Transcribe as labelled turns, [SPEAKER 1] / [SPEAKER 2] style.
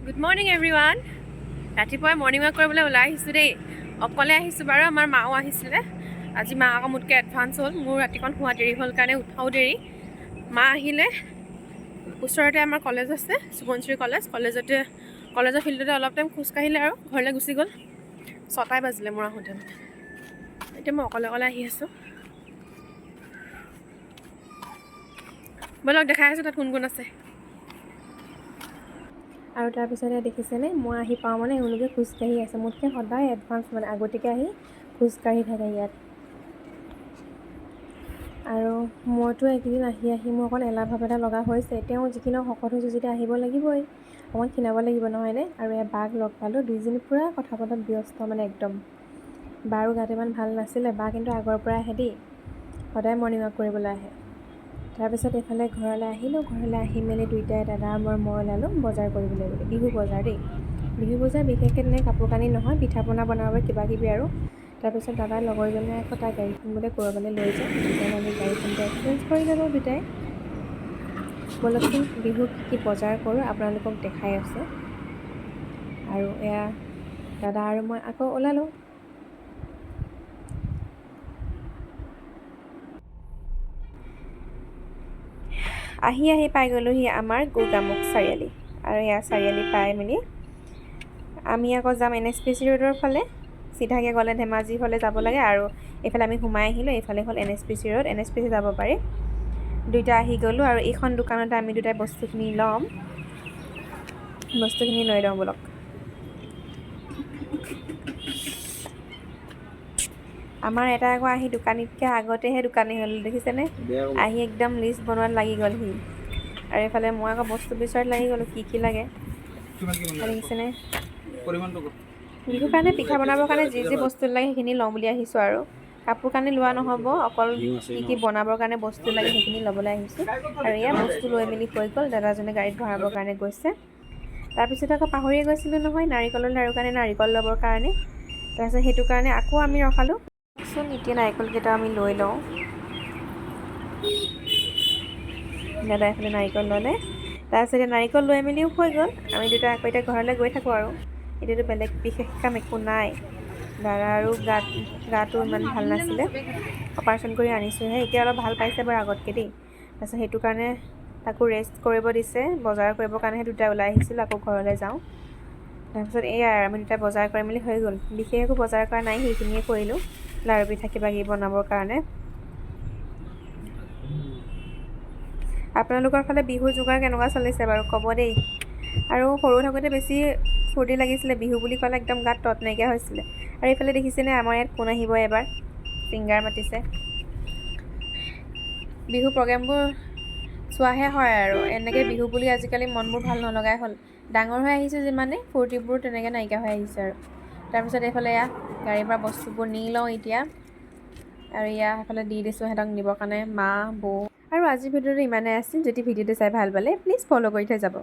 [SPEAKER 1] Good morning everyone. ৰাতিপুৱাই morning walk কৰিবলৈ ওলাই আহিছোঁ দেই। অকলে আহিছোঁ বাৰু, আমাৰ মাও আহিছিলে আজি। মা আকৌ মোতকৈ এডভান্স হ'ল। মোৰ ৰাতিখন শোৱা দেৰি হ'ল কাৰণে উঠাও দেৰি। মা আহিলে। ওচৰতে আমাৰ কলেজ আছে, সোৱণশিৰি কলেজ। কলেজতে, কলেজৰ ফিল্ডতে অলপ টাইম খোজকাঢ়িলে আৰু ঘৰলৈ গুচি গ'ল। 6টাই বাজিলে মোৰ আহোঁতে। মানে এতিয়া মই অকলে অকলে আহি আছোঁ। ব'লক, দেখাই আছোঁ তাত কোন কোন আছে। আৰু তাৰপিছতে দেখিছেনে, মই আহি পাওঁ মানে এওঁলোকে খোজকাঢ়ি আছে। মোতকৈ সদায় এডভান্স, মানে আগতীয়াকৈ আহি খোজকাঢ়ি থাকে ইয়াত। আৰু মইতো এইকেইদিন আহি আহি মোৰ অকণ এলাহ ভাৱ এটা লগা হৈছে। তেওঁ যি কি নহওক, শকত হৈছোঁ যেতিয়া আহিব লাগিবই, অকণমান ক্ষীণাব লাগিব, নহয়নে? আৰু এয়া বাক লগ পালোঁ। দুইজনী পূৰা কথা পতাত ব্যস্ত মানে একদম। বাৰো গাটো ইমান ভাল নাছিলে। বা কিন্তু আগৰ পৰাই আহে দেই, সদায় মৰ্ণিং ৱাক কৰিবলৈ আহে। তাৰপিছত এইফালে ঘৰলৈ আহিলোঁ। ঘৰলৈ আহি মেলি দুইটাই, দাদা আৰু মই ওলালোঁ বজাৰ কৰিবলৈ বুলি। বিহু বজাৰ দেই, বিহু বজাৰ। বিশেষকৈ তেনেকৈ কাপোৰ কানি নহয়, পিঠা পনা বনাব কিবা কিবি আৰু। তাৰপিছত দাদাৰ লগৰজনে আকৌ তাৰ গাড়ীখন বোলে ক'ৰবালৈ লৈ যায়, সেইকাৰণে আমি গাড়ীখনতে এক্সচেঞ্জ কৰি ল'লোঁ দুটাই। ব'লকচোন, বিহু কি কি বজাৰ কৰোঁ আপোনালোকক দেখাই আছোঁ। আৰু এয়া দাদা আৰু মই আকৌ ওলালোঁ। আহি আহি পাই গ'লোহি আমাৰ গোগামুখ চাৰিআলি। আৰু এয়া চাৰিআলি পাই মেলি আমি আকৌ যাম এনএছপিচি ৰোডৰ ফালে। চিধাকৈ গ'লে ধেমাজিৰ ফালে যাব লাগে আৰু এইফালে আমি সোমাই আহিলোঁ। এইফালে হ'ল এনএছপিচি ৰোড, এনএছপিচি যাব পাৰি। দুইটা আহি গ'লোঁ আৰু এইখন দোকানতে আমি দুটাই বস্তুখিনি ল'ম। বস্তুখিনি লৈ লওঁ ব'লক। আমাৰ এটা আকৌ আহি দোকানীতকৈ আগতেহে দোকানী হ'ল, দেখিছেনে? আহি একদম লিষ্ট বনোৱাত লাগি গ'লহি। আৰু এইফালে মই আকৌ বস্তু বিচৰাত লাগি গ'লোঁ, কি কি লাগে। দেখিছেনে? বিহুৰ কাৰণে পিঠা বনাবৰ কাৰণে যি যি বস্তু লাগে সেইখিনি লওঁ বুলি আহিছোঁ। আৰু কাপোৰ কানি লোৱা নহ'ব, অকল কি কি বনাবৰ কাৰণে বস্তু লাগে সেইখিনি ল'বলৈ আহিছোঁ। আৰু এয়া বস্তু লৈ মেলি হৈ গ'ল। দাদাজনে গাড়ীত ভৰাবৰ কাৰণে গৈছে। তাৰপিছত আকৌ পাহৰিয়ে গৈছিলোঁ নহয় নাৰিকলৰ লাড়ুৰ কাৰণে নাৰিকল ল'বৰ কাৰণে। তাৰপিছত সেইটো কাৰণে আকৌ আমি ৰখালোঁ। চোন, এতিয়া নাৰিকলকেইটা আমি লৈ লওঁ। দাদাই এইফালে নাৰিকল ল'লে। তাৰপিছতে নাৰিকল লৈ মেলিও হৈ গ'ল। আমি দুটা আকৌ এতিয়া ঘৰলৈ গৈ থাকোঁ। আৰু এতিয়াতো বেলেগ বিশেষ কাম একো নাই। দাদা আৰু গাটো ইমান ভাল নাছিলে, অপাৰেশ্যন কৰি আনিছোঁহে। এতিয়া অলপ ভাল পাইছে বাৰু আগতকৈ দেই। তাৰপিছত সেইটো কাৰণে তাকো ৰেষ্ট কৰিব দিছে। বজাৰ কৰিবৰ কাৰণেহে দুটা ওলাই আহিছিলোঁ, আকৌ ঘৰলৈ যাওঁ। তাৰপিছত এয়াই আৰু আমি দুটা বজাৰ কৰি মেলি হৈ গ'ল। বিশেষ একো বজাৰ কৰা নাই, সেইখিনিয়ে কৰিলোঁ, লাড়ু পিঠা কিবা কিবি বনাবৰ কাৰণে। আপোনালোকৰ ফালে বিহুৰ যোগাৰ কেনেকুৱা চলিছে বাৰু ক'ব দেই। আৰু সৰু থাকোঁতে বেছি ফূৰ্তি লাগিছিলে, বিহু বুলি ক'লে একদম গাত তত নাইকিয়া হৈছিলে। আৰু এইফালে দেখিছেনে, আমাৰ ইয়াত কোন আহিব এবাৰ? ছিংগাৰ মাতিছে। বিহু প্ৰগ্ৰেমবোৰ চোৱাহে হয় আৰু এনেকৈ বিহু বুলি আজিকালি মনবোৰ ভাল নলগাই হ'ল। ডাঙৰ হৈ আহিছোঁ যিমানে, ফূৰ্তিবোৰ তেনেকৈ নাইকিয়া হৈ আহিছে। আৰু তাৰপিছত এইফালে এয়া গাড়ীৰ পৰা বস্তুবোৰ নি লওঁ এতিয়া। আৰু এয়া সেইফালে দি দিছোঁ সিহঁতক নিবৰ কাৰণে, মা, বৌ। আৰু আজিৰ ভিডিঅ'টো ইমানেই আছিল। যদি ভিডিঅ'টো চাই ভাল পালে, প্লিজ ফ'ল' কৰি থৈ যাব।